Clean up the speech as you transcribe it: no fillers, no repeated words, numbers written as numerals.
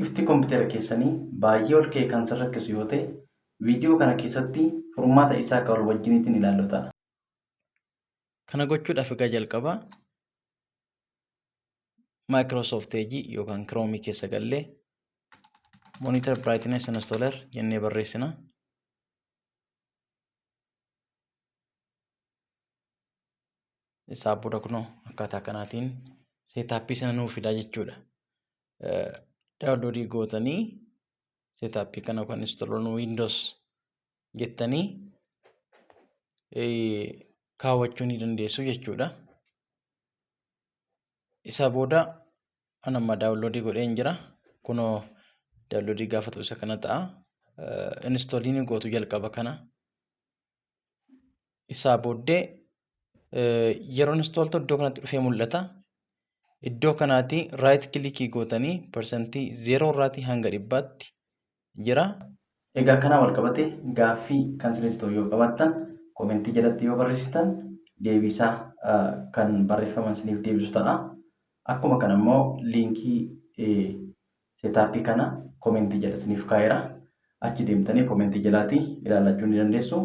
Ifti kompiitara keessanii baay'ee ol ka'e kan sin rakkisu yoo ta'e, viidiyoo kana keessatti furmaata isaa kan wal wajjiniitiin ilaallu ta'a. Kana gochuudhaaf egaa jalqaba Microsoft Edge yookaan Chrome keessa gallee Monitor Brightness Installer jennee barreessina. Isaa booda kunoo akkaataa kanaatiin seetaappii sana nuu fida jechuudha. Daawunloodii gootanii seetaappii kana kan install on Windows jettanii kaawwachuu ni dandeessu jechuudha. Isaa booda an amma daawunloodii godheen jira. Kunoo daawunloodii gaafa ta'u isa kana ta'a. Installii ni gootu jalqaba kana. Isaa booddee yeroo install ta'u iddoo kanatti dhufee mul'ata. Iddoo kanaati right kilikii gootanii parsantii 0 irraatii hanga 100tti jira. Egaa kanaan wal qabate gaaffii kan isinitti ta'u yoo qabaattan komentii jalatti yoo barreessitan deebiisaa kan barreeffaman isiniif deebisu ta'a. Akkuma kana immoo liinkii seetaappii kana komentii jala isiniif kaa'eera. Achi deemtanii komentii jalaatii ilaallachuu ni dandeessu.